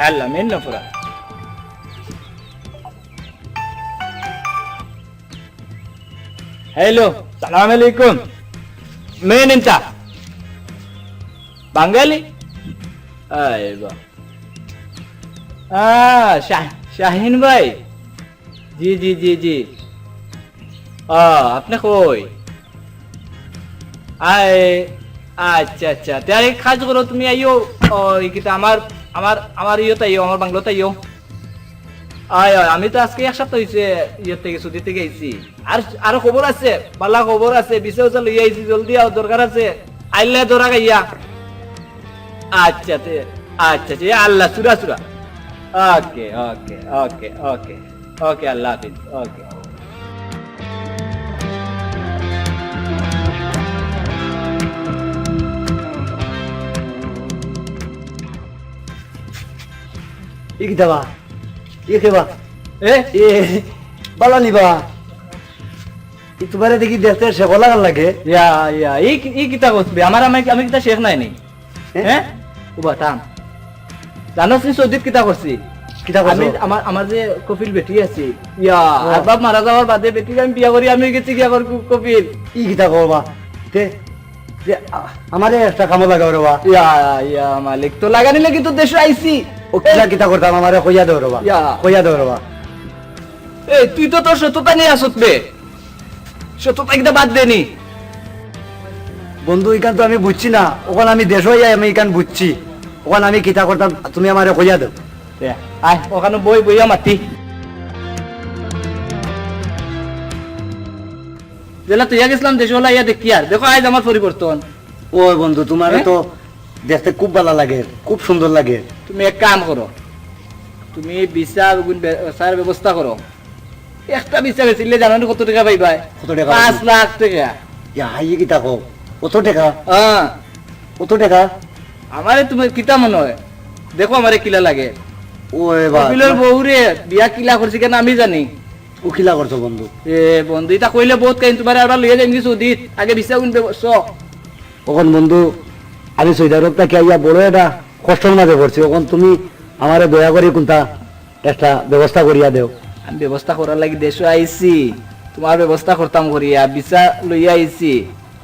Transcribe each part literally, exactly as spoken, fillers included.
আল্লাহ, মেন না পুরা। হ্যালো, সালাম আলাইকুম। মেন ইনতা? বাঙালি? আয় বা। আহ, শাহ-, শাহিন ভাই। জি, জি, জি, জি। আহ, আপনে কই? আয়, আচ্ছা, আচ্ছা। তে আরেক কাজ করো, তুমি আইও, ও, ই কিতা আমার, আমার, আমার ইয়ত আইও, আমার বাংলোত আইও। আয়, আয়, আমি তো আজকে এক সপ্তাহ অইছে ইয়ত থাকি, ছুটি থাকি আইছি। আর, আর খবর আছে, বালা খবর আছে, ভিসা উসা লইয়া আইছি, জলদি আও, দরকার আছে। আইলে ধরা খাইয়া। আচ্ছা, তে, আচ্ছা, তে, আল্লাহ, সুরা, সুরা। ওকে, ওকে, ওকে, ওকে। ওকে, আল্লাহ হাফিজ। ওকে। ই কিতা বা? ই কে বা? এ? এ, বালা নি বা? ই তুমারে দেখি দেখতে শেখর লাখান লাগে। ইয়া, ইয়া, ই কি-, ই কিতা করছবি? আমার, আমি, আমি কিতা শেখ নায় নি? এ? হ্যাঁ? উবা, থাম। জানোস নি সৌদিত কিতা করছি? কিতা করছো? আমি, আমার, আমার যে কফিল বেটি আছে, ইয়া, ও। আর বাপ মারা যাওয়ার বাদে বেটিরে আমি বিয়া করি, আমি অই গেছি গিয়া কর-, কফিল। ই কিতা কও বা? তে, যে, আ-, আমারে একটা কামো লাগাও রে বা। ইয়া, ইয়া, মালিক, তো লাগানি লাগি তো দেশো আইছি। ও, কিতা, এ? কিতা করতাম, আমারে কইয়া দেও রে বা। ইয়া। কইয়া দেও রে বা। এই, তুই তো তোর সততা নিয়া আছত বে। সততা কিতা বাদ দে নি। বন্ধু, ইখান তো আমি বুঝছি না। অখন আমি দেশো আইয়া আমি ইখান বুঝছি। অখন আমি কিতা করতাম, তুমি আমারে কইয়া দেও। এ, আয়, অখানো বই, বইয়া মাতি। যেলা থইয়া গেছলাম দেশো, অলা আইয়া দেখিয়ার। দেখো, আইজ আমার পরিবর্তন। ওই বন্ধু, তুমারে এ? তো দেখতে খুব বালা লাগে, খুব সুন্দর লাগে। তুমি এক কাম করো, তুমি ভিসা বেগুন বে-, ভিসার ব্যবস্থা করো। একটা ভিসা বেচিলে জানো নি কত টেকা পাইবায়? কত টেকা পাইবায়? পাঁচ লাখ টেকা। ইয়া, হাই কিতা কও? কত টেকা? হ্যাঁ। কত টেকা? আমারে তুমি কিতা মনে অয়? দেখো আমারে কিলা লাগে। ওই বা, কফিলর বউরে বিয়া কিলা করছি কেনে আমি জানি। ও কিলা করছো বন্ধু? এ বন্ধু, ইতা কইলে বউত কাইন, তুমারে আমরা লইয়া যাইমু সৌদিত। আগে ভিসা বেগুন ব্যবস্থা। অখন বন্ধু, আমি সৌদি আরব থাকি আইয়া বড় একটা কষ্টর মাঝে পড়ছি। অখন তুমি আমারে দয়া করি কুনটা একটা ব্যবস্থা করিয়া দেও। আমি ব্যবস্থা করার লাগি দেশো আইছি, তুমার ব্যবস্থা করতাম করিয়া, ভিসা লইয়া আইছি।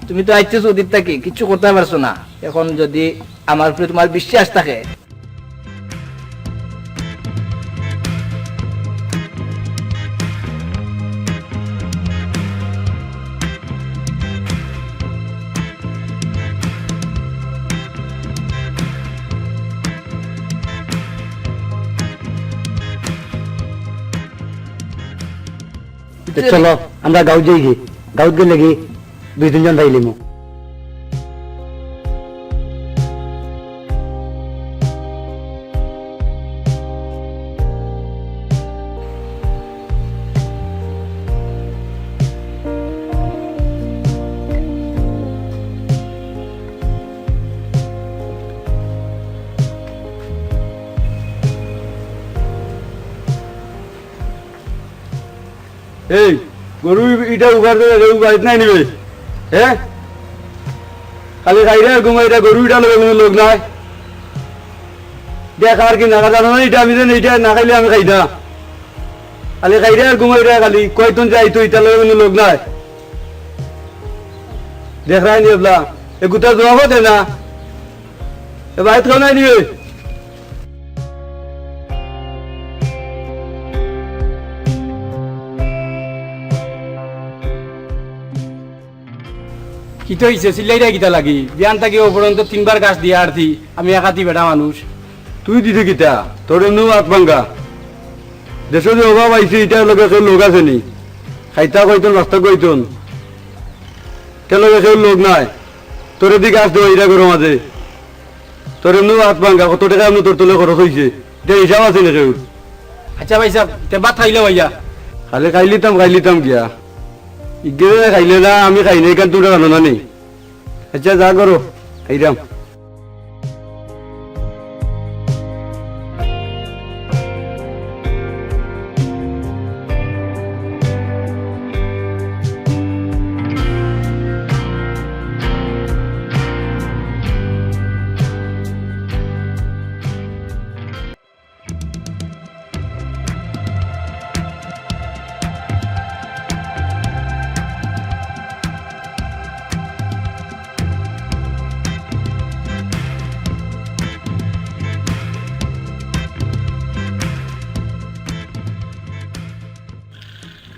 তুমি তো আইছো সৌদিত থাকি, কিচ্ছু করতায় পারছো না। অখন যদি আমার উপরে তুমার বিশ্বাস থাকে, তে চলো, আমরা গাঁওত যাইগি। গাঁওত গেলেগি দুই তিনজন পাইলিমু। এই, গরু ইটা উবার দে, গরু বাড়িত নাই নিবে? হ্যাঁ? খালি খাইরে আর ঘুমাইরে, গরু ইটা লগে কুনু লগ নাই। দেখ আর কি না, জানো না ইটা আমি জানি, ইটা না খাইলে আমি খাই না। খালি খাইরে আর ঘুমাইরে, খালি কয়জন যাইতো, ইটা লগে কুনু লগ নাই। দেখরায় নি এবলা, এগুতা জবাবও দে না। এ বাড়িত কেউ নাই নিবে? কিতা অইছে? চিল্লাইরায় কিতা লাগি? বিয়ান থাকি অউ পর্যন্ত তিনবার গাছ দিয়া আরতি, আমি একাতি বেটা মানুষ। তুই দিতে কিতা? তোর এমনেউ আত ভাঙ্গা। দেশো যে অভাব আইছে, ইটার লগে কেউ লগ আছে নি? খাইতা কয়জন, বাঁচতা কয়জন? ইটার লগে কেউ লগ নাই। তোরে দি গাছ দেওয়া ইটা ঘরর মাঝে। তোর এমনেউ আত ভাঙ্গা, কত টেকা এমনে তোর তলে খরচ অইছে, ইটা হিসাব আছে নি কেউর? আচ্ছা ভাইসাব, তে ভাত খাইলে ভাইয়া? খালি খাইলিতাম, খাইলিতাম গিয়া। ইগরে খাইলে না, আমি খাই না, ইখান তুমরা জানো না নি? আচ্ছা, যা করো, আইরাম।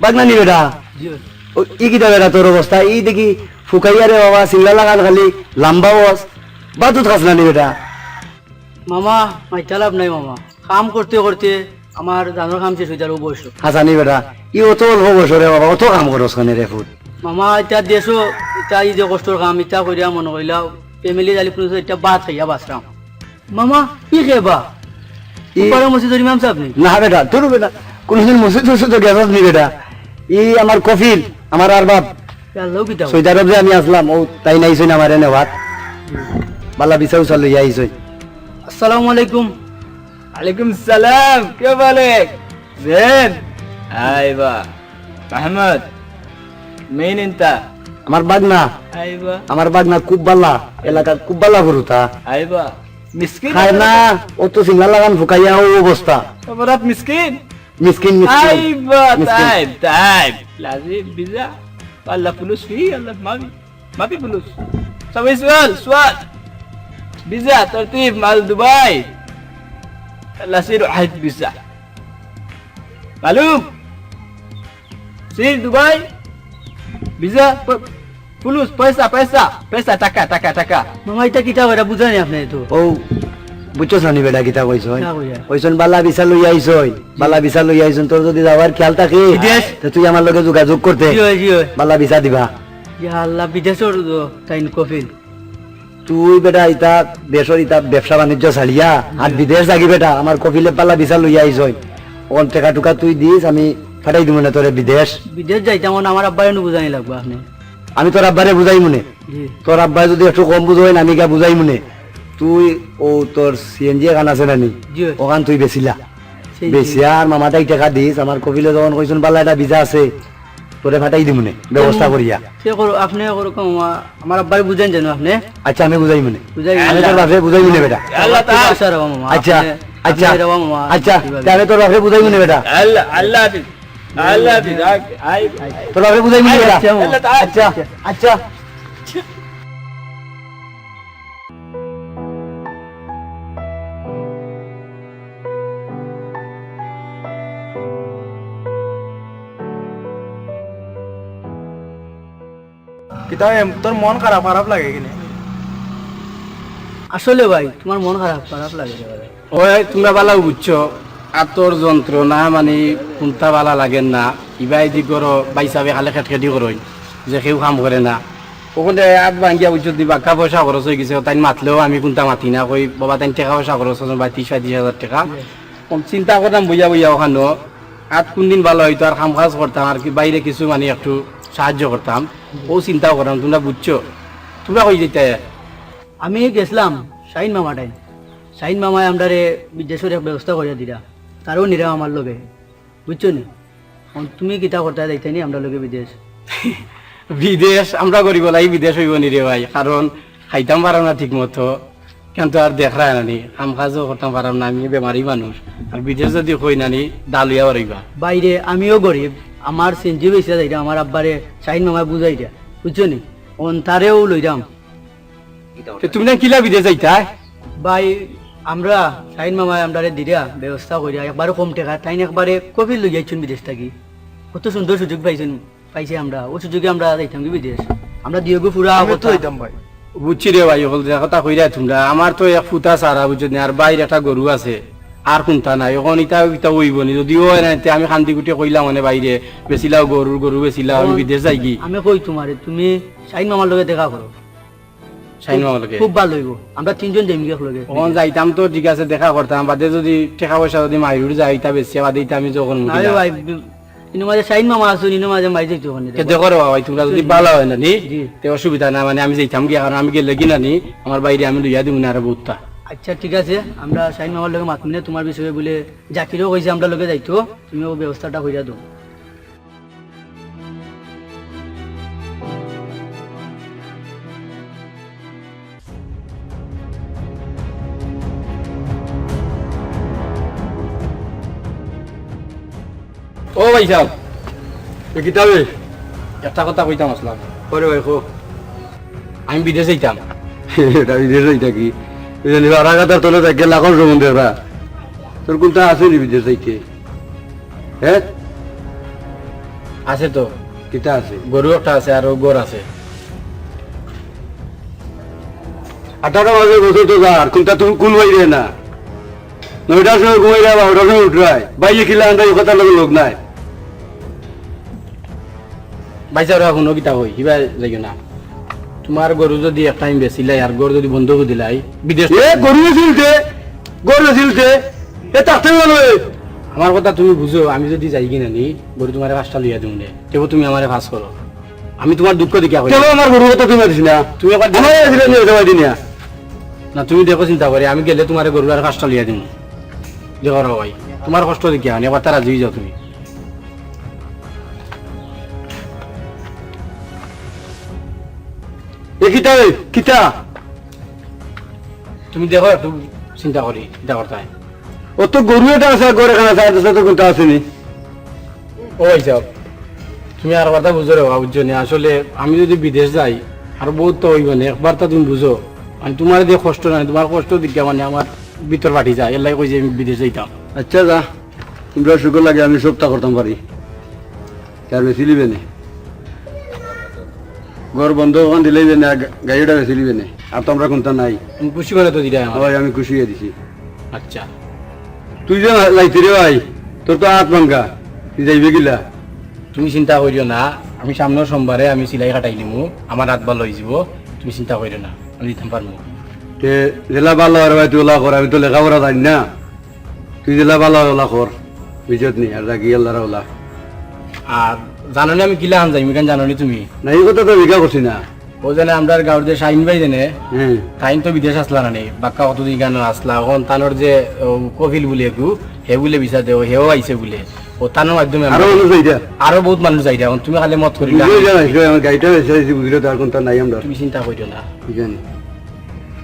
বাগনা নি বেটা? জি। ও, ই কিতা বেটা তোর অবস্থা? ই দেখি ফুকাইয়া রে বাবা, সিংলা লাগান খালি, লাম্বা বস, বাতুত খাস না নি বেটা? মামা, মাইতা লাভ নাই মামা। কাম করতে করতে আমার জানোর কাম শেষ অইযার অউ বয়সো। হাছা নি বেটা, ই অত অল্প বয়সো রে বাবা, অত কাম করস কেনে রে ফুত? মামা, ইতা দেশো, ইতা ই যে কষ্টর কাম, ইতা করিয়া মনো করিলাও, family জালি কোনো একটা ভাত খাইয়া বাঁচরাম। মামা, ই কে বা? ই- উপরে মসজিদর ইমাম সাব নি? না বেটা, তোর বেটা, কোনোদিন মসজিদ টসজিদো গেছস নি বেটা? ই আমার কফিল, আমার আরবাব। ইয়া আল্লাহ, কিতা? সৌদি আরব যে আমি আছলাম, অউ তাইন আইছইন আমারে নেওয়াত। বালা ভিসা উসা লইয়া আইছইন। আসসালামু আলাইকুম। ওয়ালাইকুম সালাম, কে বলে? জেন? আইবা। মাহমুদ, মিন ইনতা? আমার বাগনা। আইবা। আমার বাগনা খুব বালা, এলাকার খুব বালা ফুরুতা। আইবা। মিসকিন খায় না, অত সিংলা লাগান ফুকাইয়া অউ অবস্থা। বরাত মিসকিন? মিসকিন, মিসকিন। আইবা, মিসকিন। তাইব, তাইব। লাজিম, ভিসা। আল্লাহ ফুলুস ফি, আল্লাহ মাফি। মাফি ফুলুস। সবাই সুয়াল, সুয়াল। ভিসা, তরতিব, মাল দুবাই। আল্লাহ সির ওয়াহিদ ভিসা। মালুম? সির দুবাই। ভিসা, প-, ফুলুস, পয়সা, পয়সা, পয়সা, টাকা, টাকা, টাকা। মামা, ইতা কিতা কইরা বুঝা নাই আপনে তো? অউ, বুঝছস না নি বেটা কিতা কইছইন? কিতা কইরা? কইছইন বালা ভিসা লইয়া আইছইন, বালা ভিসা লইয়া আইছইন, তোর যদি যাওয়ার খেয়াল থাকে, বিদেশ? তে তুই আমার লগে যোগাযোগ করতে। জি অয়, জি অয়। বালা ভিসা দিবা। ইয়া আল্লাহ, বিদেশর তো তাইন কফিল। তুই বেটা ইতা দেশর ইতা ব্যবসা বাণিজ্য ছাড়িয়া আর বিদেশ যাগি বেটা, আমার কফিলে বালা ভিসা লইয়া আইছইন। অন টেকা টুকা তুই দিস, আমি ফাটাই দিমু নে তোরে বিদেশ। বিদেশ যাইতাম, অন আমার আব্বারে নু বুঝানি লাগবো আপনে। আমি তোর আব্বারে বুঝাইমু নে। জি। তোর আব্বায় যদি একটু কম বুঝইন, আমি গিয়া বুঝাইমু নে। তুই অউ তোর সিএনজি এখান আছে না নি? জি। অখান তুই বেচিলা। সিএনজি। বেচিয়া আর মামাটাই টেকা দিস, আমার কফিলে যখন কইছইন বালা একটা ভিসা আছে, তোরে ফাটাই দিমু নে, ব্যবস্থা করিয়া। তে করো, আপনে করো, মামা, আমার আব্বারে বুঝাইন যেন আপনে। আচ্ছা, আমি বুঝাইমু নে। বুঝাইন। আমি তোর বাপরে বুঝাইমু নে বেটা। আল্লাহ তাআলা। আচ্ছা, রে মামা, আচ্ছা, আপনে, আচ্ছা, আপনে রে মামা, আচ্ছা, কিভাবে? তে আমি তোর বাপরে বুঝাইমু নে বেটা। আল্লাহ, আল্লাহ হাফিজ। আল্লাহ হাফিজ। আই, আই। তোর বাপরে বুঝাইমু নে বেটা। আচ্ছা, মামা। আচ্ছা, আচ্ছা, আচ্ছা। কিতা বে, তোর মন খারাপ খারাপ লাগে কেনে? আসলে ভাই, তুমার মন খারাপ খারাপ লাগে রে ভাই। ওই তুমরা বালাউ বুঝছো, আতর যন্ত্রণা মানে কুনতা বালা লাগের না। ইবায় দি করো, ভাইসাবে খালি খেটখেটি করইন, যে কেউ কাম করে না। অখান থাকি আত ভাঙ্গিয়া বুঝছো দি বাক্কা পয়সা খরচ অইগেছে, তাইন মাতলেও আমি কুনতা মাতি না, কই, "বাবা, তাইন টেকা পয়সা খরচ করছইন ভাই, তিরিশ পঁয়ত্রিশ হাজার টেকা।" অখন চিন্তা করতাম বইয়া বইয়া অখানো, আত কুনদিন বালা অইতো, আর কাম কাজ করতাম, আর কি বাইরে কিছু মানে একটু সাহায্য করতাম, অউ চিন্তাও করতাম, তুমরা বুঝছো? তুমরা কই যাইতায়? আমি গেছলাম শাহিন মামাটাইন, শাহিন মামায় আমরারে বিদেশর এক ব্যবস্থা করিয়া দিরা, তারেও নিরাম আমার লগে। বুঝছো নি? অখন তুমি কিতা করতায় যাইতায় নি আমরার লগে বিদেশ? বিদেশ, আমরা গরিব অকল, ই বিদেশ অইবো নি রে ভাই, কারণ খাইতাম পারাম না ঠিক মতো, কিন্তু আর দেখরায় না নি, কাম কাজও করতাম পারাম না, আমি বেমারি মানুষ, আর বিদেশ যদি কই না নি, দা লইয়া বারইবা। ভাইরে, আমিও গরিব, আমার সিএনজি বেচিয়া যাইরাম, আমার আব্বারে শাহিন মামায় বুঝাইরা, বুঝছো নি? অখন তারেও লইরাম। তে তুমি না কিলা বিদেশ যাইতায়? ভাই, আমরা, শাহিন মামায় আমরারে দিরা, ব্যবস্থা করিয়া, একবারে কম টেকা, তাইন একবারে কফিল লইয়া আইছইন বিদেশ থাকি। কত সুন্দর সুযোগ পাইছইন, পাইছি আমরা, অউ সুযোগে আমরা যাইতাম কি বিদেশ? আমরা দিওগু পুরা আমি তো কথা যাইতাম ভাই। বুঝছি রে ভাই, অকল যে কথা কইরায় তুমরা, আমার তো এক ফুতা ছাড়া, বুঝছো নি, আর বাইর একটা গরু আছে, আর কুনতা নাই। অখন ইতা, ইতা অইবো নি, যুদি অয় না, তে আমি কান্দি কুটি কইলাম অনে ভাইরে, বেচিলাও গরুর, গরু বেচিলাও, আমি অখন বিদেশ যাইগি। আমি কই তুমারে, তুমি শাহিন মামার লগে দেখা করো। শাহিন মামার লগে? খুব ভালা অইবো। আমরা তিনজন যাইমুগি একলগে। অখন যাইতাম তো ঠিক আছে, দেখা করতাম, বাদে যুদি টেকা পয়সা যুদি মাইর উড়ি যায়, ইতা বেচিয়া বাদে ইতা আমি জোগাড় করমু না রে কিলা? ভাই, ইনো মাঝে শাহিন মামা আছইন, ইনো মাঝে মাইর যাইতো অখানে। তে দেখো রে বাবা, তুমরা যুদি ভালা অয় না নি, জি। তে অসুবিধা নাই, মানে আমি যাইতাম গিয়া, কারণ আমি গেলে কিনা নি, আমার ভাইরে আমি লইয়া দিমু নে আরো বউততা। আচ্ছা, ঠিক আছে, আমরা শাহিন মামার লগে মাতমু নে, তুমার বিষয়ে বুলে জাকিরেও কইছে আমরার লগে যাইতো, তুমি অউ ব্যবস্থাটা করিয়া দেও। ও ভাইসাব, এ কিতা বে? একটা কথা কইতাম আছলাম। কও রে ভাই, কও। আমি বিদেশ যাইতাম। ইটা বিদেশ যাইতা কি? ইটা নিবা আড়া গাদার তলে যাইগে লাখর সম্বন্ধে ওরা। তোর কুনতা আছে নি বিদেশ যাইতে? হে? আছে তো। কিতা আছে? গরু একটা আছে, আর ও ঘর আছে। আঠারো মাসের গোসল তো যার, কোনটা তুমি কোন বাইরে না? নয়টার সময় ঘুমাইরা, বারোটার সময় উঠরায়। বাইরে কিলা আন্দাজ, এই কথার লগে লোক নাই। ভাইসাব, হুনো কিতা কই, হিবা যাইও না। তুমার গরু যুদি এক টাইম বেচিলাই আর ঘর যুদি বন্ধক দিলাই, বিদেশ এ গরু বেচিলতে, গরু বেচিলতে, এ থাকতে পারবে। আমার কথা তুমি বুঝো, আমি যুদি যাই কিনা নি, গরু তুমারে পাঁচটা লইয়া দিমু নে, তেবু তুমি আমারে পাঁচ করো। আমি তুমার দুঃখ দেখিয়া কই। কেন আমার গরুর কথা তুমি মাতিস না? তুমি একবার আমার এসে নিয়ে যাওয়া দিন না। না, তুমি দেখো চিন্তা করি, আমি গেলে তুমারে গরু আর পাঁচটা লইয়া দিমু। দেখো রে ভাই, তুমার কষ্ট দেখিয়া, মানে একবার তারা জুই যাও তুমি। এ কিতা রে? কিতা? তুমি দেখো একটু চিন্তা করি, চিন্তা করতে হয়। ও তো গরু এটা আছে, ঘরে খানা চাই, তো তো কোনটা আছে নি? ও ভাইসাব, তুমি আর কথা বুঝো রে বাবা, বুঝছো নি? আসলে আমি যুদি বিদেশ যাই, আর বউত তো অইবো নে, একবার তো তুমি বুঝো। মানে তুমার যে কষ্ট নাই, তুমার কষ্ট দেখিয়া মানে আমার ভিতর ফাটি যায়, এর লাগি কই যে আমি বিদেশ যাইতাম। আচ্ছা যা, তুমরার সুখর লাগি আমি সবতা করতাম পারি। তার বেশি লিবে নে। ঘর বন্ধ ওখান দিলেই বে না, গা-, গাড়িটা বেশি লিবে নে। আর তো আমরা কোনটা নাই। তুমি খুশি করে তো দিরায় আমার। হয়, আমি খুশি হয়ে দিছি। আচ্ছা। তুই যে যাইতে রে ভাই, তোর তো হাত ভাঙ্গা, তুই যাইবে কিলা? তুমি চিন্তা করিও না, আমি সামনের সোমবারে আমি সিলাই কাটাই নিমু, আমার হাত ভালা অইযিবো, তুমি চিন্তা করিও না, আমি দিতাম পারমু। তে জেলা ভালা আর ভাই, তুই ওলা কর, আমি তো লেখাপড়া জানি না। তুই যেলা ভালা অয় ওলা কর, বুঝছত নি? আর রাগি আল্লাহর ওলা। আর জানো নি আমি কিলা আন যাই, ইখান জানো নি তুমি? না, এই কথা তো জিজ্ঞা করছি না। ও জানে আমরার গাঁওর যে শাহিন ভাই জানে, হ্যাঁ। তাইন তো বিদেশ আসলা না নি, বাক্কা কতদিন কেন আসলা, অখন তানর যে, ও, কফিল বুলে একু, হে বুলে ভিসা দেও, হেও আইছে বুলে। ও তানর মাধ্যমে আমরা আরো মানুষ যাইরা? আরো বউত মানুষ যাইরা, অখন তুমি খালি মত করি না। বুঝিও জানাইস, আমার গাড়িটা বেচে দিছি, বুঝলে তো আর কোনটা নাই আমরার। তুমি চিন্তা করিও না। বুঝলি নি?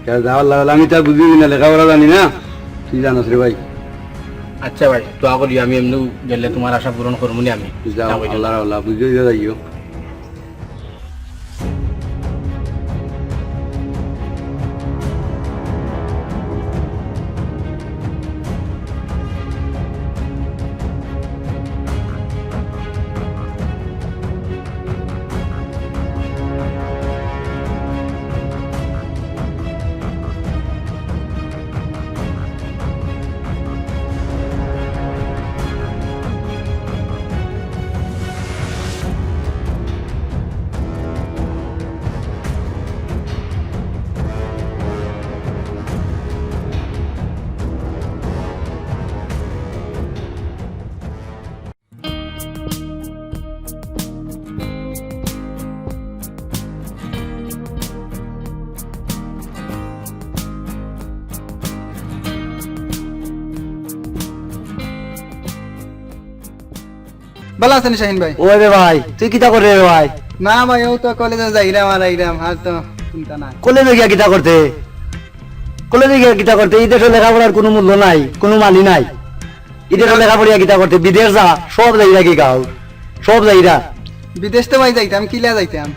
তা যাওয়ার লাগলে আমি তা বুঝি না, লেখাপড়া জানি না, তুই জানাস রে ভাই। আচ্ছা ভাই, দোয়া করি, আমি এমনে গেলে তুমার আশা পূরণ করমু নি আমি। যাও, যাও ভাই, যাও। আল্লাহর আল্লাহ, বুঝিও যাইও। ভালা আছইন নি শাহিন ভাই? ওই রে ভাই, তুই কিতা করে রে ভাই? না ভাই, অউ তো কলেজে যাইরাম আর আইরাম, আর তো চিন্তা নাই। কলেজে গিয়া কিতা করতে? কলেজে গিয়া কিতা করতে? ই দেশো লেখাপড়ার কুনু মূল্য নাই, কুনু মানি নাই। ই দেশো লেখাপড়িয়া কিতা করতে? বিদেশ যা, সব যাইরা কি গাঁও, সব যাইরা। বিদেশ তো ভাই যাইতাম, কিলা যাইতাম?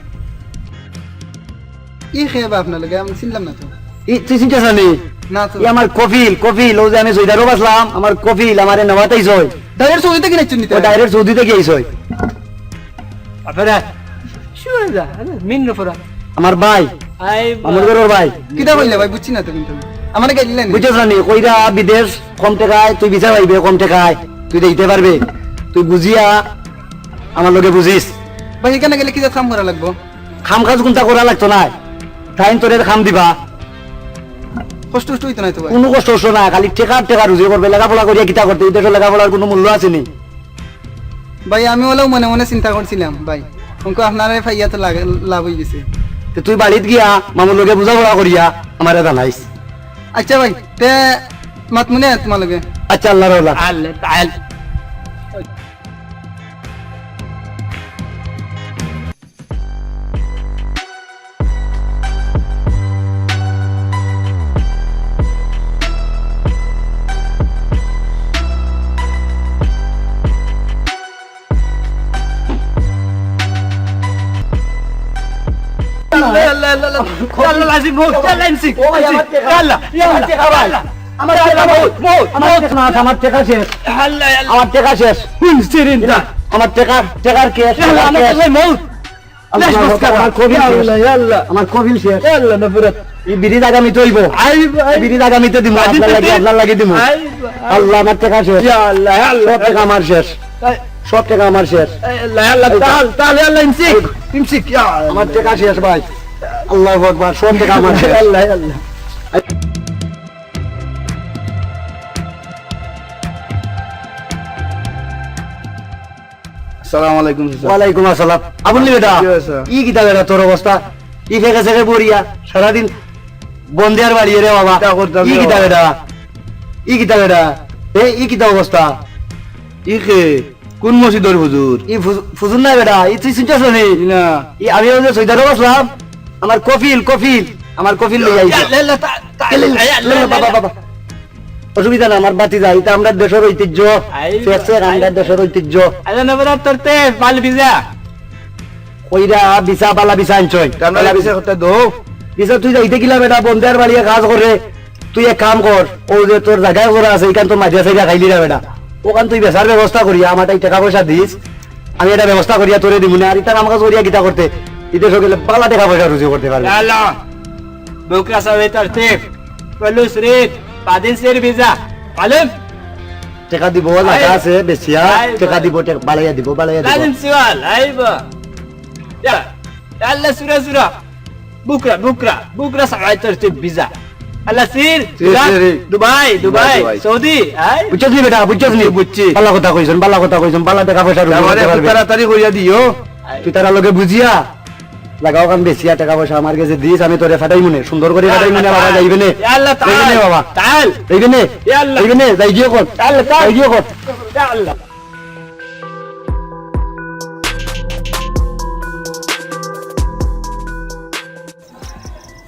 ই কে বা আপনার লগে? আমি চিনলাম না তো। ই, তুই চিনছস না নি? না তো। ই আমার কফিল, কফিল, অউ যে আমি সৌদি আরব আছলাম, আমার কফিল, আমারে নেওয়াত আইছইন। Direct সৌদি থাকি আইছইন নি? ও direct সৌদি থাকি আইছইন। আপনারা, শুয়ে যা, আরে, মিন নফরা। আমার ভাই, আই বা- আমার ঘরর ভাই। কিতা কইলা ভাই? বুঝছি না তো কিন্তু। আমারে গাইলা নি? বুঝছস না নি? কইরা বিদেশ কম টেকায়, তুই ভিসা পাইবে কম টেকায়, তুই যাইতে পারবে। তুই বুঝিয়া আমার লগে বুঝিস। ভাই, ইখানো গেলে কিতা কাম করা লাগবো? কাম কাজ কুনতা করা লাগতো নায়, তাইন তোরে কাম দিবা। কষ্ট কষ্ট অইতো নায় তো ভাই? কুনু কষ্ট কষ্ট না, খালি টেকা টেকা রুজি করবে, লেখাপড়া করিয়া কিতা করতে, ই দেশো লেখাপড়ার কুনু মূল্য আছে নি? ভাই, আমি অলাউ মনে মনে চিন্তা করছিলাম ভাই, অখন আপনারে পাইয়া তো লাভ অই গেছে। তে তুই বাড়িত গিয়া মামুর লগে বুঝাপড়া করিয়া আমারে জানাইস। আচ্ছা ভাই, তে মাতমু নে তুমার লগে। আচ্ছা, আল্লাহর ওলা। আল্লাহ, আল্লাহ। আল্লাহ, আল্লাহ, আল্লাহ, আল্লাহ। আল্লাহ, আজিম, মউত, আল্লাহ, এমসি, ও ভাই, আমার টেকা, আল্লাহ, আমার টেকা ভাই। আল্লাহ। আমার টেকা মউত, মউত, আমার মউত। টেকা না, আমার টেকা শেষ। আল্লাহ, আল্লাহ। আমার টেকা শেষ। হুম, সিরিন দা। আমার টেকা, টেকার শেষ, ইয়া আল্লাহ, টেকার আমার শেষ। আল্লাহ, আমার কফিল শেষ। ইয়া আল্লাহ। আমার কফিল শেষ। ইয়া আল্লাহ, নফরত। এই ব্রিজ আগামীতে অইবো। আইবো, আইবো। ব্রিজ আগামীতে দিমু, আপনার লাগি, আপনার লাগি দিমু। আইবো, আইবো। আল্লাহ, আমার টেকা শেষ। ইয়া আল্লাহ, ইয়া আল্লাহ। সব টেকা আমার শেষ। এই সব টেকা আমার শেষ। এই আল্লাহ, ইয়া আল্লাহ, এই তাল, তাল, ইয়া আল্লাহ, ইমসিক, ইমসিক, ইয়া আল্লাহ। আমার টেকা শেষ ভাই। আল্লাহু আকবার, সব টেকা আমার শেষ। আল্লাহ, আল্লাহ। আসসালামু আলাইকুম, চাচা। ওয়ালাইকুম আসসালাম। আবুল বেটা, কি অইছে? ই কিতা বেটা তোর অবস্থা? ই ফেকে সেকে পড়িয়া সারাদিন বন্দিয়ার বাড়ি রে বাবা। কিতা করতাম ই রে কিতা বাবা? বেটা? ই কিতা বেটা? এ, ই কিতা অবস্থা? ই কে? কোন মসজিদর হুজুর? ই ফু-, হুজুর নায় বেটা, ই তুই চিনছস না নি? না। ই আমি ওই যে সৈদারও বসলাম, আমার কফিল, কফিল, আমার কফিল লইয়া আইছে। ইয়া আল্লাহ, তা-, তা-, ইয়া আল্লাহ, ইয়া আল্লাহ, বাবা, ইয়া আল্লাহ। বাবা। অসুবিধা না, আমার বাতি যাই, ইটা আমরার দেশর ঐতিহ্য। আই, ফেক সেক আমরার আই। দেশর ঐতিহ্য। আরে না বেটা, তোর তে মাল ভিজা। কইরা ভিসা, বালা ভিসা আনছইন। তা আমরারে বালা ভিসা ভিসা। করতে দো। ভিসা তুই যাইতে গিলা বেটা, বন্দিয়ার বাড়িয়ে কাজ করে। তুই এক কাম কর, ও যে তোর জাগায় করা আছে, ইখান তো মাঝে সাইডে খাইলি না বেটা। ওখান তুই বেচার ব্যবস্থা করিয়া, আমার তাই টেকা পয়সা দিস। আমি এটা ব্যবস্থা করিয়া তোরে দিমু না, আর ইটা কাম কাজ করিয়া কিতা করতে? বিদেশ গেলে বালা টেকা পয়সা রুজি করতে পারবে। يلا. بكرة سوي ترتيب. فلوس ريد. بعدين سير فيزا. معلوم؟ টেকা দিব, জাগা আই। আছে, বেচিয়া, আই, টেকা আই। দিব, টেকা বাড়াইয়া দিব, বাড়াইয়া দিব। لازم سؤال. أيوة. يلا. يلا سورة سورة. بكرة، بكرة، بكرة سوي ترتيب فيزا. يلا سير. سير، فيزا. سير، سير. دبي، دبي، دبي. سعودي. أي. বুঝছস নি বেটা, বুঝছস নি? বুঝছি। বালা কথা কইছইন, বালা কথা কইছইন, বালা টেকা পয়সা রুজি তার মানে করতে খুব পারবে। তাড়াতাড়ি করিয়া দিও। তুই তারার লগে বুঝিয়া, জাগা ওখান বেচিয়া টেকা পয়সা আমার গেছে দিস, আমি তোরে ফাটাইমুনে, সুন্দর করি ফাটাইমুনে, বাবা, যাইবে নে। يا الله، تعال. যাইবে নে, বাবা। تعال. যাইবে নে। يا الله. যাইবে নে, যাই গিয়ে কর। يا الله، تعال. যাই গিয়ে কর। يا الله.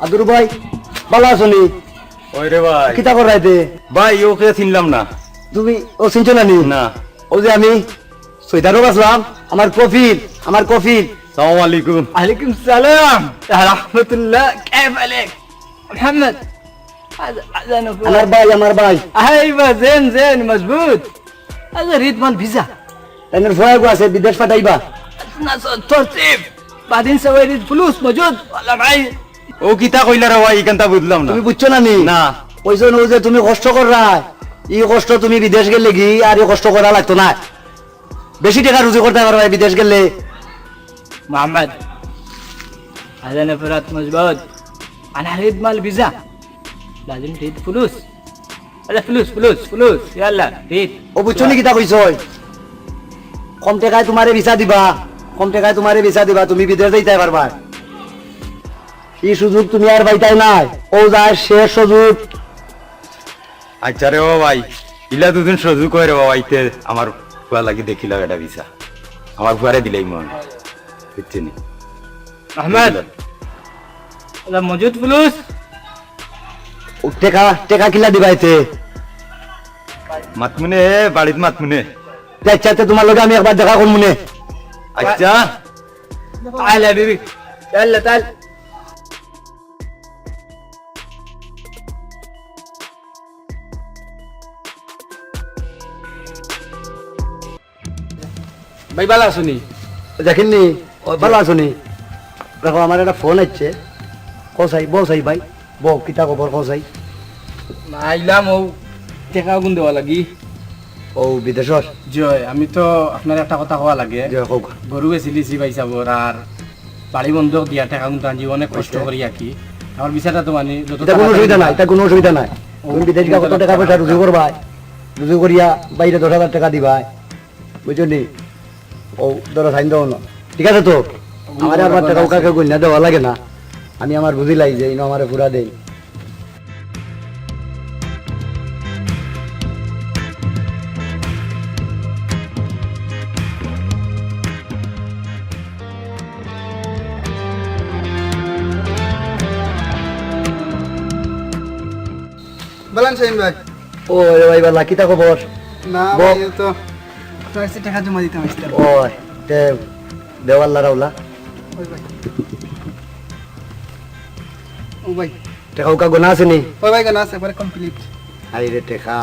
আদুর ভাই, বালা আছো নি? ওই রে ভাই। কিতা কর রাইতে? ভাই, ওকে চিনলাম না। তুমি ও চিনছো না নি? না। ও যে আমি সৈদারও বাসলাম, আমার কফিল, আমার কফিল। সালাম আলাইকুম। عليكم السلام ورحمة الله. كيف حالك محمد؟ هذا، هذا نفر. আমার ভাই, আমার ভাই। أيوة، زين، زين، مزبوط. هذا ريد مال فيزا. তাইনর ফুয়াগু আছে, বিদেশ ফাটাইবা। ناس ترتيب. بعدين سوي ريد فلوس موجود ولا معي؟ ও কিতা কইলা রে ভাই, ইখানতা বুঝলাম না। তুমি বুঝছো না নি? না। কইছো না যে তুমি কষ্ট কররায়, ই কষ্ট তুমি বিদেশ গেলে গি আর ই কষ্ট করা লাগতো না। বেশি টেকা রুজি করতে পারবায় বিদেশ গেলে। محمد، هذا نفرات مزبوط. أنا أريد مال فيزا. لازم تريد فلوس. هذا فلوس، فلوس، فلوس. يلا، ريد. ও বুঝছো নি কিতা কইছইন? কম টেকায় তুমারে ভিসা দিবা, কম টেকায় তুমারে ভিসা দিবা, তুমি বিদেশ যাইতায় পারবায়। ই সুযোগ তুমি আর পাইতায় নায়, অউ যার শেষ সুযোগ। আচ্ছা রে ও ভাই, ইলা দুদিন সুযোগ অয় রে বাবা, ইতে আমার ফুয়া লাগি দেখিলাও এটা ভিসা, আমার ফুয়ারে দিলাইমু আমি, বুঝছো নি? আহমেদ, এটা মজুদ ফুলুস। ও টেকা, টেকা কিলা দিবা ইতে? মাতমুনে, বাড়িত মাতমুনে। তে আচ্ছা, তে তুমার লগে আমি একবার দেখা করমুনে। আচ্ছা। تعال يا حبيبي. يلا تعال. ভাই, ভালা আছো নি? জাকির নি? ও, ভালা আছো নি? দেখো, আমার একটা ফোন আইছে। কও চাই, বও চাই ভাই। বও, কিতা খবর কও চাই? আইলাম অউ টেকা গুন দেওয়া লাগি। ও, বিদেশর? জি অয়, আমি তো আপনারে একটা কথা কওয়া লাগে। জি অয়, কউক্কা। গরু বেচিলিছি ভাই সাবর, আর বাড়ি বন্ধক দিয়া টেকা গুন আনছি, অনেক কষ্ট করি আর কি। আমার ভিসাটা তো মানে যত ইটা কুনু তাড়াতাড়ি অসুবিধা নাই, ইটা কুনু অসুবিধা নাই। ও, তুমি বিদেশ গিয়া কত টেকা পয়সা রুজি করবায়, রুজি করিয়া বাইরে দশ হাজার টেকা দিবায়। বুঝছো নি? ও, ধরো, সাইন দেও না। ঠিক আছে তো? আমারে আর টেকা উকা কেউ গইন্না দেওয়া লাগে না। আমি আমার বুঝিলাই যে ইনো আমারে পুরা দেইন। বলেন শাহিন ভাই। ও, এ ভাই, বালা, কিতা খবর? না বল। ভাই, এই তো আপনার কাছে টেকা জমা দিতাম আইছলাম। ও, তে দেও আল্লাহ রাউলা। ওই ভাই। ও ভাই। টেকা উকা গোনা আছে নি? ওই ভাই, গোনা আছে, পরে কমপ্লিট। আরে রে, টেকা।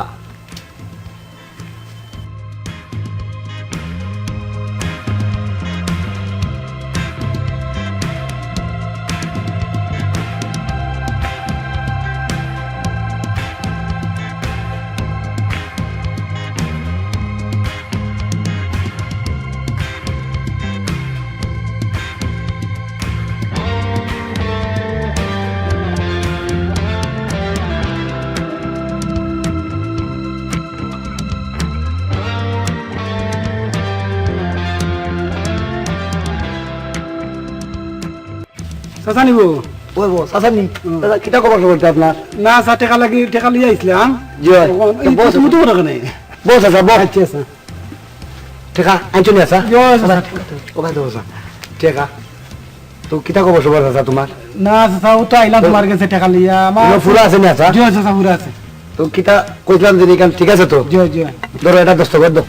চাচা নিব? ওই বউ, চাচা নি? হুম। চাচা, কিতা খবর সবর আপনার? না, চাচা, টেকা লাগি, টেকা লইয়া আইছলাম। জি অয়। অখন তো এই বউ, তুমি তো ওখানে। বউ, চাচা, বউ। আচ্ছা, আচ্ছা। টেকা আনছো নি, চাচা? জি অয়, চাচা। ও ভাই, দেও, চাচা। টেকা। তো কিতা খবর সবর, চাচা, তোমার? না, চাচা, ও তো আইলাম তো তোমার গেছে টেকা লইয়া। আমার ফুরা আছে নি, চাচা? জি অয়, চাচা, ফুরা আছে। তো কিতা কইছিলাম যে, ইখান ঠিক আছে তো? জি অয়, জি অয়। ধরো, এটা দস্তখত দাও।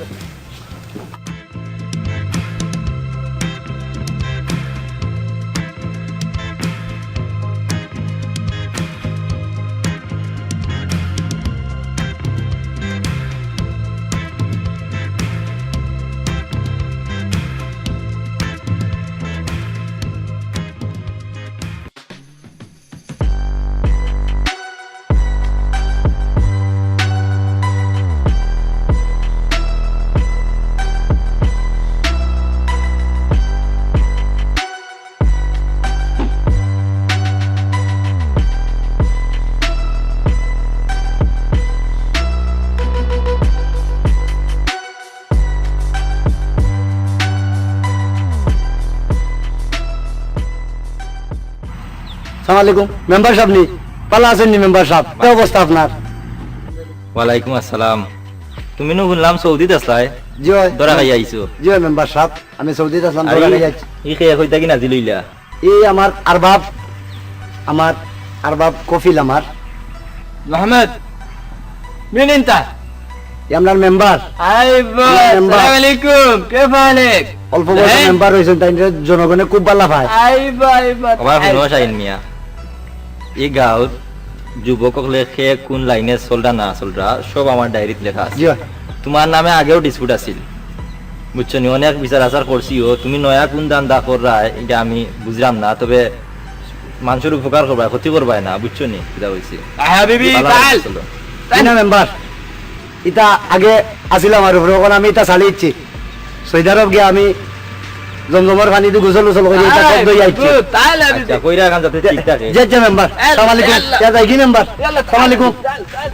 সালাম আলাইকুম। মেম্বার সাব নি? ভালা আছইন নি মেম্বার সাব? কি অবস্থা আপনার? ওয়ালাইকুম আসসালাম। তুমি নু হুনলাম সৌদিত আছলায়? জি অয়। ধরা খাইয়া আইছো? জি অয় মেম্বার সাব, আমি সৌদিত আছলাম, আরে, ধরা খাইয়া আইছি। ই কে কইতা কি নাজিল অইলা? ই আমার আরবাব, আমার আরবাব কফিল আমার। মোহাম্মদ, মিন ইনতা? ই আমরার মেম্বার। আই বা, মেম্বার। আসসালামু আলাইকুম, কেফ হালক? অল্প বয়সে মেম্বার অইছইন, তাইনরে জনগণে খুব ভালা পায়। আই বা, আই বা, আবার আই হুনো বা। শাহিন মিয়া, ই গাঁওর যুবক অকলে কে কুন লাইনে চলরা না চলরা, সব আমার ডায়েরিত লেখা আছে। জি অয়। তোমার নামে আগেও ডিসপিউট আছিল, বুঝছো নি? অনেক বিচার আচার করছিও, তুমি নয়া কুন ধান্দা কররায়, ইটা আমি বুঝরাম না। তবে মানষর উপকার করবায়, ক্ষতি করবায় না, বুঝছো নি? কিতা কইছি? হাবিবি, ভালা তাল। লাগছে, চলো। তাই না মেম্বার? ইতা আগে আছিল আমার উপরে, অখন আমি ইতা ছাড়ি দিছি। সৌদি আরব গিয়া আমি জমজমর পানি দি গোসল গোসল করি, ইতা সব দই আইছি। তাই না, আচ্ছা, কইরা এখান যাতে ঠিক থাকে। জি, জি, মেম্বার। এ, সালাম আলাইকুম। এ, আল্লাহ। ইয়া যাই কি মেম্বার? এ, আল্লাহ, সালাম আলাইকুম। তাল, তাল।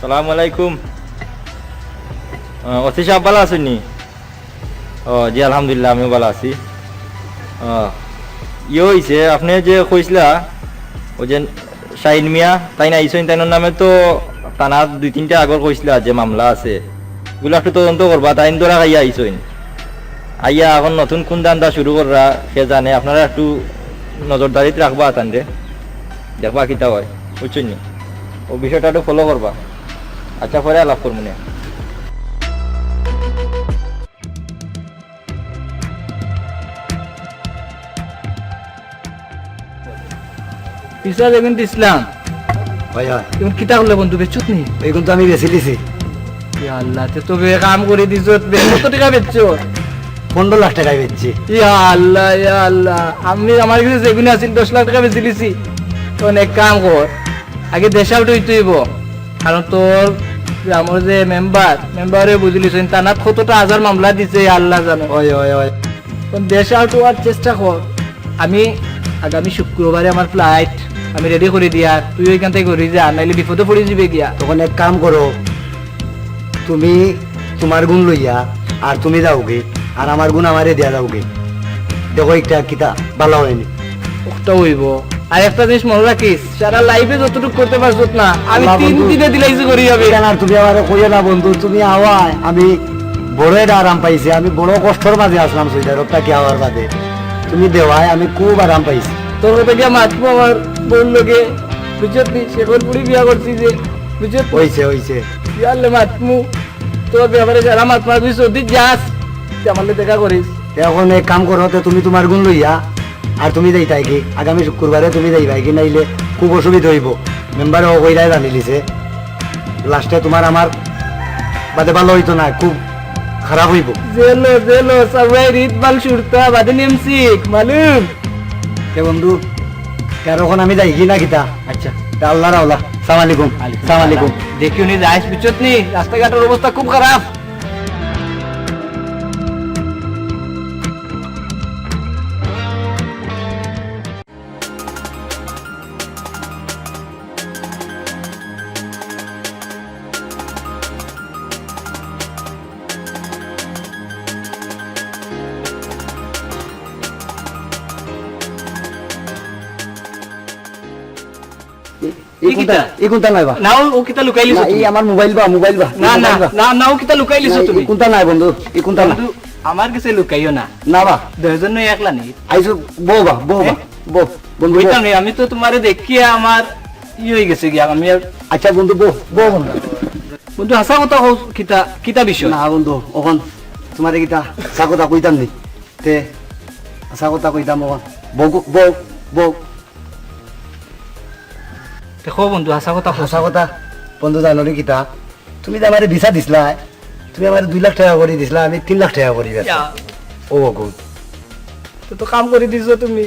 সালামু আলাইকুম। আহ, ওসি সাব, ভালা আছইন নি? ও, জি, আলহামদুলিল্লাহ, আমিও ভালা আছি। আহ, ইয়ে অইছে, আপনে যে কইছলা, ওই যে শাহিন মিয়া, তাইন আইছইন, তাইনর নামে তো থানাত দুই তিনটা আগর কইছলা যে মামলা আছে, ইগুলা একটু তদন্ত করবা, তাইন ধরা খাইয়া আইছইন। আইয়া অখন নতুন কুন ধান্দা শুরু কররা, কে জানে, আপনারা একটু নজরদারিত রাখবা তানরে, দেখবা কিতা অয়, বুঝছইন নি? ও বিষয়টা একটু ফলো করবা। আচ্ছা, পরে আলাপ করমুনে। পিছা যেগুন দিছলাম। অয়, অয়। ইগুন কিতা করলে বন্ধু, বেচছত নি? ইগুন তো আমি বেচিলিছি। ইয়া আল্লাহ, তে তো বে কাম করি দিছত, বে কত টেকা বেচছো? পনরো লাখ টেকায় বেচছি। ইয়া আল্লাহ, ইয়া আল্লাহ। আমি, আমার গেছে যেগুন আছিল দশ লাখ টেকা বেচিলিছি। অখন এক কাম কর, আগে দেশ আউট অইতে অইবো। কারণ তোর গ্রামর যে মেম্বার, মেম্বারে বুঝিলিছইন, থানাত কতটা হাজার মামলা দিছে, ইয়া আল্লাহ জানে। অয়, অয়, অয়। অখন দেশ আউট অওয়ার চেষ্টা কর। আমি আগামী শুক্রবারে আমার ফ্লাইট, আমি রেডি করি দিয়ার, তুই ওইখান থাকি ঘুরি যা, নাইলে বিপদো পড়ি যিবে গিয়া। তখন এক কাম করো, তুমি তুমার গুন লইয়া আর তুমি যাওগি, আর আমার গুন আমারে দিয়া যাওগি। দেখো একটা কিতা ভালা অয়নি। অটা অইবো। আর একটা জিনিস মনো রাখিস, সারা লাইফে যতটুক করতে পারছত না, আমি আল্লাহ তিন বন্ধু, দিনে দিলাইছি করি যাবে। কেন আর তুমি আমারে কইও না বন্ধু, তুমি আওয়ায় আমি বড় একটা আরাম পাইছি, আমি বড় কষ্টর মাঝে আছলাম সৌদি আরব থাকি আওয়ার বাদে, তুমি দেওয়ায় আমি খুব আরাম পাইছি। তোর কথা গিয়া মাতমু আমার বউর লগে, বুঝছত নি? শেখর পুরি বিয়া করছি যে, বুঝছত নি? অইছে, অইছে। ইয়ারলে মাতমু, তোর ব্যাপারে সারা মাতমু, তুই সৌদি যাস, তুই আমার লগে দেখা করিস। তে অখন এক কাম করো, তে তুমি তুমার গুন লইয়া আর তুমি যাইতায় কি? আগামী শুক্রবারে তুমি যাইবায় কি? নাইলে খুব অসুবিধা অইবো। মেম্বারে ও কইরায় জানিলিছে। লাস্টে তুমার আমার বাদে ভালা অইতো না, খুব খারাপ অইবো। জেলো, জেলো, সবাই রিত বাল সুরতা, বাদে নেমসিক, মালুম? তে বন্ধু, তে আর অখন আমি যাই কি না কিতা? আচ্ছা। তে আল্লাহর হাওলা। সালাম আলাইকুম। সালাম আলাইকুম। দেখিও নি যাইস, বুঝছত নি? রাস্তাঘাটর অবস্থা খুব খারাপ। ই কুনটা? ই কুনটা নায় বা? না, ও, ও কিতা লুকাইলিছো না, ই তুমি? আমার মোবাইল বা, মোবাইল বা, ই না, না, মোবাইল বা। না, না, ও কিতা লুকাইলিছো না, ই তুমি? কুনটা নায় বন্ধু, ই কুনটা না? বন্ধু, আমার গেছে লুকাইও না। না বা। দুইজন একলা নি। আইছো, বও বা, বও বা, হ্যাঁ? বও, বন্ধু, বও। কইতাম নি, আমি তো তুমারে দেখিয়া আমার ই অই গেছে গিয়া, আমি আর আচ্ছা বন্ধু, বও, বও বন্ধু। বন্ধু, হাছা কথা কও, কিতা, কিতা বিষয়? না বন্ধু, অখন তুমারে কিতা হাছা কথা কইতাম নি। তে, হাছা কথা কইতাম অখন। বও, বও, বও। তে কও বন্ধু, হাছা কথা কও। হাছা কথা, বন্ধু, জানো নি কিতা? তুমি যে আমারে ভিসা দিছলায়, তুমি আমারে দুই লাখ টেকা করি দিছলায়, আমি তিন লাখ টেকা করি বেচলাম। ইয়া। ও গুড। তে তো কাম করি দিছো তুমি।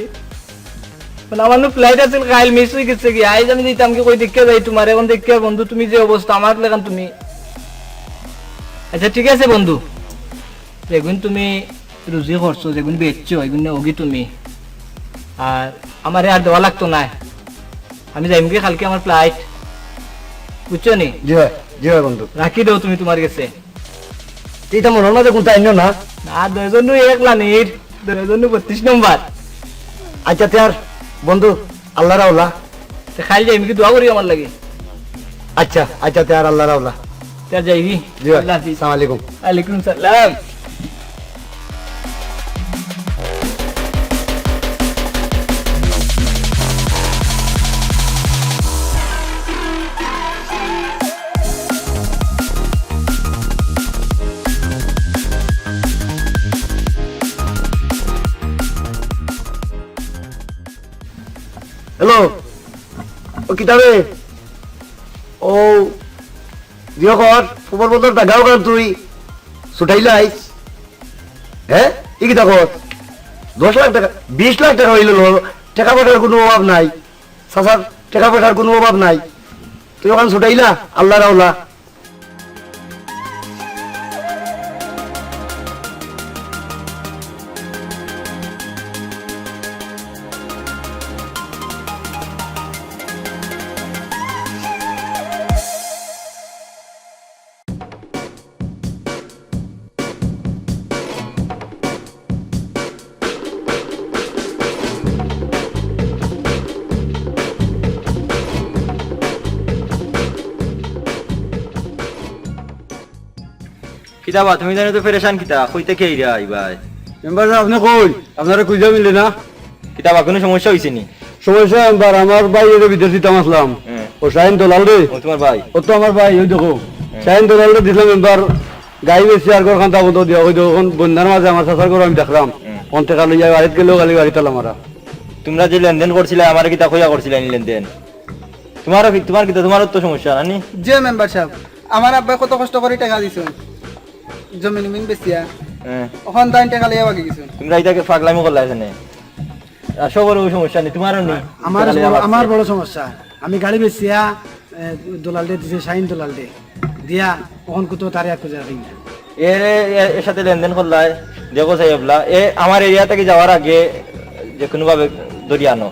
মানে, আমার নু ফ্লাইট আছিল, কাইল মিস অই গেছে গি। আইজ আমি যাইতাম কি কই দেখিয়া যাই তুমারে, অখন দেখিয়া বন্ধু, তুমি যে অবস্থা, আমার লাখান তুমি। আচ্ছা, ঠিক আছে বন্ধু, যেগুন তুমি রুজি করছো, যেগুন বেচছো, এগুন নেওগি তুমি। আর আমারে আর দেওয়া লাগতো নায়। আমি যাইমুগি কাইলকে, আমার ফ্লাইট। বুঝছো নি? জি অয়, জি অয় বন্ধু। রাখি দেও তুমি তুমার গেছে। ইটা মনর মাঝে কুনতা আইনো না? না, দুইজন নু একলা নির, দুইজন নু বত্রিশ নম্বর। আচ্ছা, তে আর বন্ধু, আল্লার হাওলা। তে কাইল যাইমুগি, দোয়া করিও আমার লাগি। আচ্ছা, আচ্ছা, তে আর আল্লার হাওলা। তে আর যাইগি। জি অয়। আল্লাহ হাফিজ। আসসালামু আলাইকুম। ওয়ালাইকুম সালাম। হ্যালো, ও কিতা রে? ও, জিও কর, খবর বদল তা গাও গান তুই। ছুটাইলাইস। হ্যাঁ? ই কিতা কর? দশ লাখ টেকা, বিশ লাখ টেকা অইলো লো, টেকা পয়সার কুনু অভাব নাই। চাচার টেকা পয়সার কুনু অভাব নাই। তুই অখান ছুটাইলা, আল্লার হাওলা। কিতা বা, তুমি জানি তো পেরেশান কিতা, কইতে কে আইরা আইবায়? মেম্বার সাব, আপনে কই? আপনারে খুঁজা মিলে না। কিতা বা, কুনু সমস্যা অইছে নি? সমস্যা মেম্বার, আমার ভাই এরে বিদেশ দিতাম আছলাম। হ্যাঁ। ও শাহিন দলাল রে। ও তুমার ভাই? ও তো আমার ভাই, ওই দেখো। হ্যাঁ। শাহিন দলাল রে দিছলাম মেম্বার, গাই বেচি আর ঘর খান্তা বন্ধ দিয়া, ওই দেখো, অখন বন্যার মাঝে আমার চাচার ঘর আমি দেখলাম। হ্যাঁ। অন টেকা লইয়া বাড়িত গেলেও খালি বাড়িত তালা মারা। তুমরা যে লেনদেন করছিলায়, আমারে কিতা কইয়া করছিলায় নি লেনদেন? তুমারও কি, তুমার কিতা, তুমারও তো সমস্যা, না নি? জি মেম্বার সাব, আমার আব্বায় কত কষ্ট করি টেকা দিছইন, জমিন উমিন বেচিয়া। হ্যাঁ। অখন তাইন টেকা লইয়া ভাগি গেছইন। তুমরা ইটা কি ফাগলামি করলায় এখানে? আর সবরও সমস্যা নি, তুমারও নি। আমার টেকা লইয়া বড়, ভাগছে। আমার বড় সমস্যা। আমি গাড়ি বেচিয়া, এ, দলালরে দিছি, শাহিন দলালরে। দিয়া, অখন কুতো তারে আর খুঁজা পাই না। এরে, এ, এর সাথে লেনদেন করলায়, দেখো সাহেবলা, এ আমার এরিয়া থাকি যাওয়ার আগে যে কুনুভাবে ধরি আনো,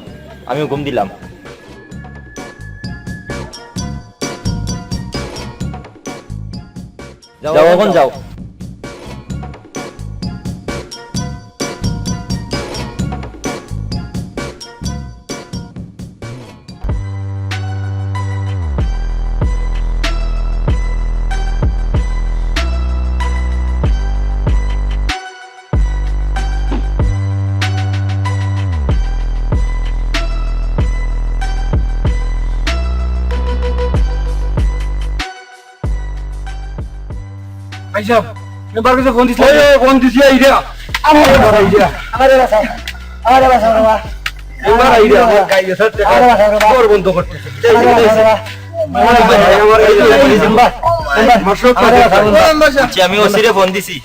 আমি হুকুম দিলাম। যাও, যাও, অখন অখন যাও। যাও। ভাইসাব, মেম্বার গেছে ফোন দিছলা? ওই, ওই, ফোন দিছি, আইরা। আমারে বাঁচাও। আমারে বাঁচাও। আমারে বাঁচাও রে বা। মেম্বার আইরা, আমার গায়ে স্যার, আমারে বাঁচাও রে বা। ঘর বন্ধ করতেছে। আমারে বাঁচাও রে বা। আমার গায়ে মেম্বার, মেম্বার, আমার সব আমারে বাঁচাও রে বা। আচ্ছা, আমি ওসিরে ফোন দিছি।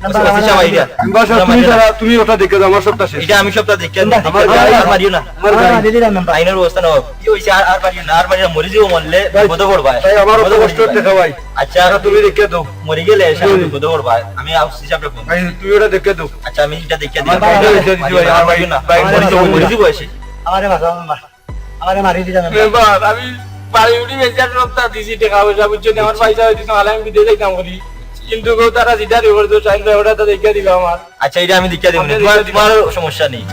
মেম্বার, ওসি সাব আইরা। মেম্বার সাব, তুমি তারা, তুমি ওটা দেখে দাও, আমার সবটা শেষ। ইটা আমি সবটা দেখে দিই। আমার গায়ে আর মারিও না। আমার গায়ে। আইনের ব্যবস্থা নাও। কি অইছে? আর, আর মারিও না, আর মারিও না। মরি যাইবো, মরলে ভাই, বিপদে পড়বায়। ভাই, আমার অত বিপদে কষ্ট পড়বায়। দেখা ভাই। আচ্ছা। এটা তুমি দেখে দাও। মরি গেলে সারা তুমি বিপদে পড়বায়। আমি ওসি সাবরে ফোন। ভাই, তুমি ওটা দেখে দাও। আচ্ছা, আমি ইটা দেখে দিই। আমার গায়ে এটা দেখে দিও, আর মারিও না। ভাই, মরি যাইবো, মরি যাইবো এসে। আমারে বাঁচাও, মেম্বার। আমারে মারি দিলাম, মেম্বার। মেম্বার, আমি বাড়ি উড়ি বেচার সবটা দিছি, টেকা পয়সা, বুঝছো নি? আমার পয়সা হয়ে দিছে, নাহলে আমি বিদেশ যাইতাম করি। কিন্তু কেউ তারা যেটা রিপোর্ট দেবো, সাইন করে ওটা তো দেখিয়ে দিবে আমার। আচ্ছা, এটা আমি দেখিয়ে দিব, আপনি তোমার, দেখিয়ে দিবেন। তোমার সমস্যা নেই।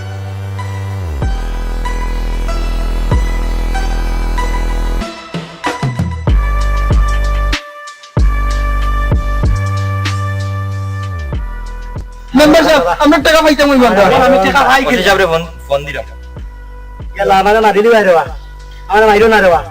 আমরা টেকা পাইতাম ওই বান্ধব। আমি টেকা পাই ওসি সাহেবরে ফোন, ফোন দিলাম। ইয়াল্লা, আমারে মারি দিবা রে বা। আমারে মারিও না রে বা।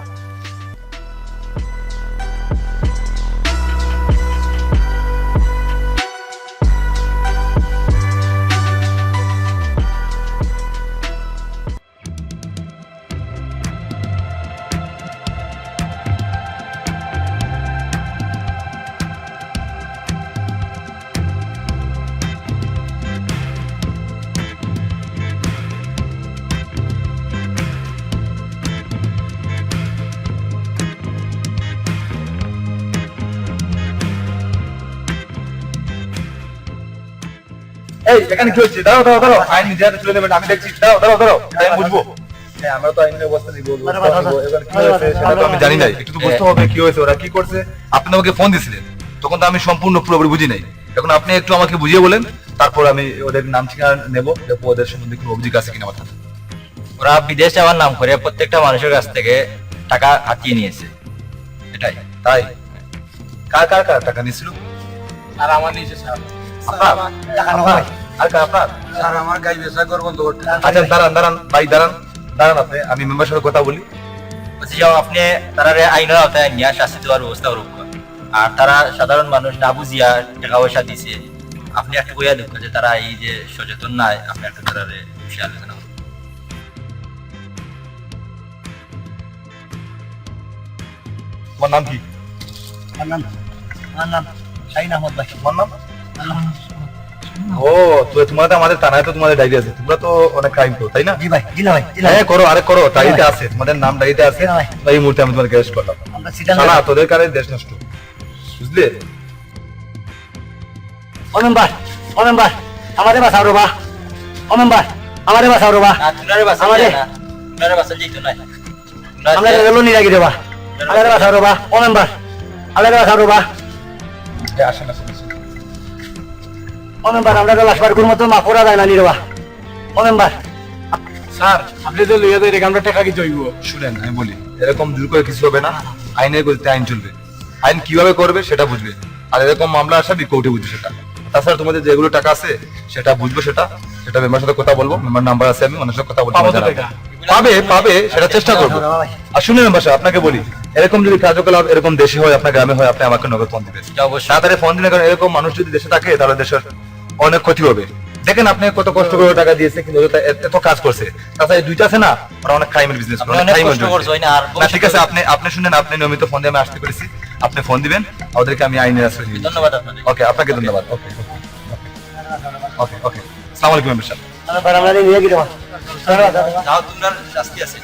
এই, এখানে কি হচ্ছে? দাঁড়াও, দাঁড়াও, দাঁড়াও। আইন নিজে হাতে তুলে নেবেন, আমি দেখছি। দাঁড়াও, দাঁড়াও, দাঁড়াও, আমি বুঝবো। হ্যাঁ, আমরা তো আইনের ব্যবস্থা নিব, ব্যবস্থা নিব। এবার কি হয়েছে সেটা তো আমি জানি নাই। একটু তো বুঝতে হবে কি হয়েছে, ওরা কি করছে। আপনি আমাকে ফোন দিছিলেন, তখন তো আমি সম্পূর্ণ পুরোপুরি বুঝি নাই। এখন আপনি একটু আমাকে বুঝিয়ে বলেন, তারপর আমি ওদের নাম ঠিকানা নেব, দেখবো ওদের সম্বন্ধে কোনো অভিযোগ আছে কিনা আমার কাছে। ওরা বিদেশ যাওয়ার নাম করে প্রত্যেকটা মানুষের কাছ থেকে টাকা হাতিয়ে নিয়েছে। এটাই। তাই? কার কার কার টাকা নিছিল? আর আমার নিচে স্যার। আপনার? টাকা নেওয়া আপনার? হয়। আর কার আপনার? স্যার, আমার গাই বেচা ঘর বন্ধ করতে। আচ্ছা, দাঁড়ান, দাঁড়ান, ভাই, দাঁড়ান, দাঁড়ান আপনি, আমি মেম্বার সাথে কথা বলি। বলছি, যাও, আপনি তারারে আইনের আওতায় নিয়ে শাস্তি দেওয়ার ব্যবস্থা করুক। আর তারা সাধারণ মানুষ না বুঝিয়া টাকা পয়সা দিছে, আপনি একটু কইয়া দেখুন যে তারা এই যে সচেতন নাই, আপনি একটু তারারে বিষয়ে আলোচনা করুন। তোমার নাম কি? আমার নাম, আমার নাম শাহিন আহমদ ভাই। তোমার নাম? আমার নাম ও, তো তোমরা তো আমাদের থানায় তো তোমাদের ডায়েরি আছে, তোমরা তো অনেক ক্রাইম করো, তাই না? জি ভাই, জি না ভাই, জি না হ্যাঁ, ভাই। করো, আরে করো, ডায়েরিতে হ্যাঁ। আছে, তোমাদের নাম ডায়েরিতে আছে। হ্যাঁ ভাই। এই মুহূর্তে আমি তোমার গ্রেস করলাম। আমরা সিটার শালা, তোদের কারণে দেশ নষ্ট, বুঝলে? ও মেম্বার, ও মেম্বার, আমারে বাঁচাও রে বা। ও মেম্বার, আমারে বাঁচাও রে বা। না, তুনারে বাঁচাও আমারে। না, তুনারে বাঁচাও যাইতো না। আমরা রেলও নিয়ে রাখি রে বা। আমারে বাঁচাও রে বা। ও মেম্বার, আমারে বাঁচাও রে বা। এ, আসেন, আসেন, আসেন। ও মেম্বার, আমরা তো লাশ বার করবো তো মাফ করা যায় না নি রে বা। ও মেম্বার। স্যার, আপনি যে লইয়া যাই রে, আমরা টাকা কি জইব? শুনেন, আমি বলি, এরকম জোর করে কিছু হবে না, আইনের গতিতে আইন চলবে। আইন কিভাবে করবে সেটা বুঝবে। আর এরকম মামলা আসামি কোর্টে বুঝবে সেটা। তাছাড়া তোমাদের যেগুলো টাকা আছে সেটা বুঝবো সেটা, সেটা মেম্বার সাথে কথা বলবো, মেম্বার নাম্বার আছে, আমি ওনার সাথে কথা বলবো। পাবো তো জানাবো। টাকা? পাবে, পাবে, সেটা চেষ্টা করবো। আর শুনে মেম্বার সাহেব, আপনাকে বলি, এরকম যদি কার্যকলাপ এরকম দেশে হয়, আপনার গ্রামে হয়, আপনি আমাকে নগদ ফোন দিবেন। জি, অবশ্যই। তাড়াতাড়ি ফোন দিন, কারণ এরকম মানুষ যদি দেশে থাকে তাহলে দেশের অনেক ক্ষতি হবে। দেখেন আপনি কত কষ্ট করে টাকা দিয়েছে, কিন্তু ওরা তো এত, এত কাজ করছে। তাছাড়া এই দুইটা আছে না, ওরা অনেক ক্রাইমের বিজনেস করে, আপনি অনেক অনেক ক্রাইম কষ্ট করছে। করছে, ওই না, আর আপনি কষ্ট শুনেন, করছে। আপনি, আপনি শুনেন, আপনি নিয়মিত ফোন দিয়ে আমি আসতে করেছি, আপনি ফোন দিবেন, ওদেরকে আমি আইনের আশ্রয় নিয়ে নিচ্ছি। ধন্যবাদ আপনাকে। ওকে, আপনাকে ধন্যবাদ। ওকে, ওকে, ওকে, ওকে। আসসালামু আলাইকুম মেম্বার সাহেব। আমরা বারামদারি নিয়ে গেলাম। যাও, তোমরা শাস্তি আছে।